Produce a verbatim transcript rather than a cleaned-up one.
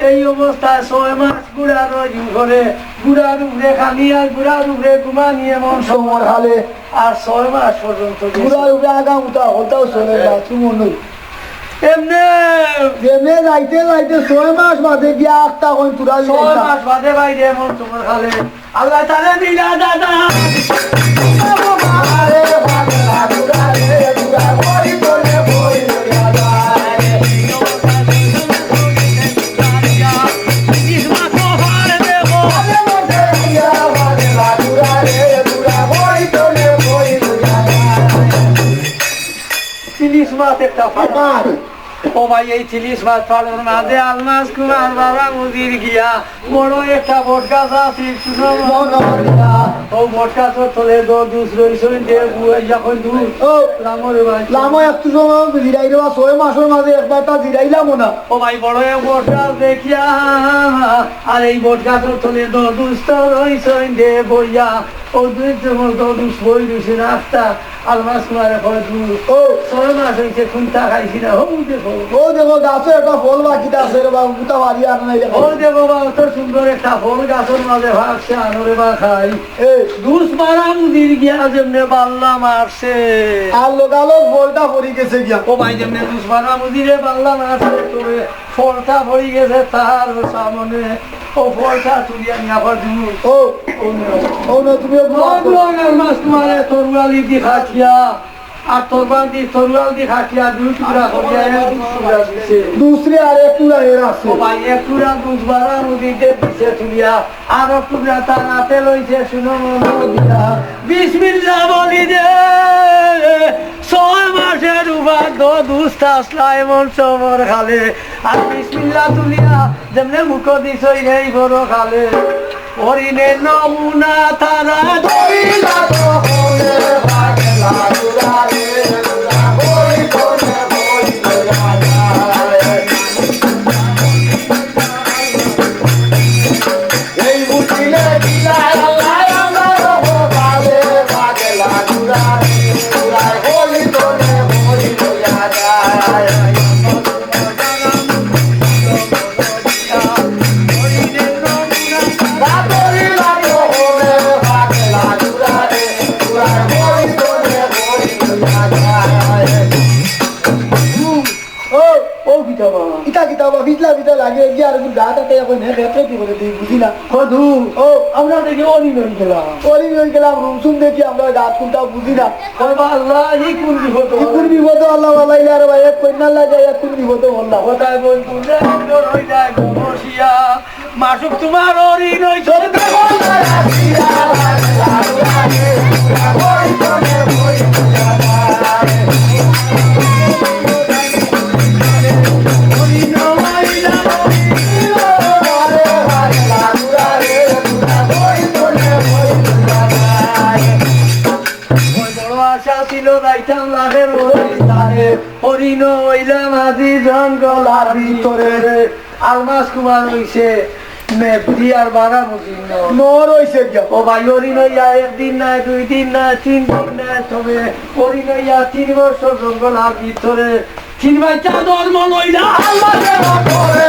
এই অবস্থায় ছয় মাস ঘুড়ার উপরে, ঘুড়ার উপরে খানি আর ঘুড়ার উপরে ঘুমানি এমন সময়। সময় হালে। আর ছয় মাস পর্যন্ত গেছে। ঘুড়ার উপরে আগা উঠা, হলতাও চলে না, তুমি নই। এমনে এমনে যাইতে যাইতে ছয় মাস বাদে গিয়া আখতা কইন তুরা ছয় যাইতা। মাস বাদে বাইরে এমন সময় হালে। আল্লাহ তাআলা দিলা দাদা। আরে পাগলা ঘুড়া রে, ঘুড়া বই তোলে বই লইয়া যায়। আরে মরতে গিয়া পাগলা ঘুড়া রে, ঘুড়া বই তোলে বই লইয়া যায়। তিরিশ মাস একটা ফাঁকা। ও ভাই, এই তিরিশ মাস পালর মাঝে আলমাস কুমার বাবা মুদির গিয়া বড় একটা বট গাছ আছিল, শুনো মনো করিয়া। ও বট গাছর তলে দর দুস রইছইন দে বুয়াইয়া কইন দূর। ও, লামো রে ভাই। লামো একটু সময় জিরাই রে বা, ছয় মাসর মাঝে একবার তা জিরাইলামও না। ও ভাই, বড় এক বট গাছ দেখিয়া, আর এই বট গাছর তলে দর দুস তো রইছইন দে বইয়া। ও দুই জমল দর দুস বই রইছে রাস্তা। আলমাস কুমারে কয় দূর। ও। ছয় মাস অইছে, কুন্তা খাইছি না, হউ দেখো। ও দেখো, গাছো একটা ফল বাকি আছে রে বাবা, কুন্তা পারি আর নাই রে। ও দেখো বাবা, অত সুন্দর একটা ফল গাছর মাঝে ভাসছে, আনো রে বা খাই। এ। দুস মারা মুদির গিয়া যেমনে বাল্লা মারছে। আর লগালগ ফলটা পড়ি গেছে গিয়া। ও ভাই, যেমনে দুস মারা মুদিরে বাল্লা মারছে, তবে ফলটা পড়ি গেছে তার সামনে। ও ফলটা তুলিয়া নিয়া আবার দূর। ও। ও না। ও না, তুমি ও দোয়া করো। দোয়া, আলমাস কুমারে তরুয়ালি দি খাটিয়া। আর তরবারি দি, তরোয়াল দি কাটিয়া দুই টুকরা করিয়া এক টুকরা দিছে। দুসরে আর এক টুকরা এর আছে। ও ভাই, এক টুকরা দুসবারা মুদিরে দিছে তুলিয়া, আর এক টুকরা তার হাতে লইছে, শুনো মনো দিয়া। বিসমিল্লাহ বলি দে, ছয় মাসর উবান দর দুস আসলা এমন সময় হালে। আর বিসমিল্লাহ তুলিয়া যেমনে মুখো দিছইন এই বড় কালে, হরিণে নমুনা তারা ধরিলা তো হলে পাগলা ঘুড়া রে, ঘুড়া বই কোনে বই লইয়া যায়। এই বুঝিলে দিলা আল্লাহ আল্লাহ রব পালে পাগলা ঘুড়া রে, ঘুড়া বই কোনে বই লইয়া যায়। ও, ও কিতা বা? ইতা কিতা বা? বিজলা বিজলা লাগে, এগিয়ে আর গাত আটে এখন হে ক্ষেত্রে কি করে দিই, বুঝি না। কদু, ও, আমরা দেখি হরিণ অই গেলাম। হরিণ অই গেলাম, রুমসুম দেখি আমরা গাত কুনটা বুঝি না। কয় বা আল্লাহ, ই কুন বিপদ? ই কুন বিপদ আল্লাহ বালাইলে আর ভাই, এক কন্যা লাগে, এক কুন বিপদ আল্লাহ। কোথায় বই তুললে, সুন্দর হই যায় গো বসিয়া। মাসুক তোমার হরিণ অই চলতে বললে আসিয়া। ওই বড় আশা ছিল যাইতাম লাখের ওই স্থানে, হরিণ অইলাম আজি জঙ্গলার ভিতরে। আলমাস কুমার অইছে মেবদি আর বারামুদিন নর। নর অইছে গিয়া। ও ভাই, হরিণ অইয়া একদিন নায়, দুই দিন নায়, তিন দিন নায়, তবে হরিণ অইয়া তিন বছর জঙ্গলার ভিতরে তিন বাচ্চা জন্ম লইলা। আল্লাহ সেবা করে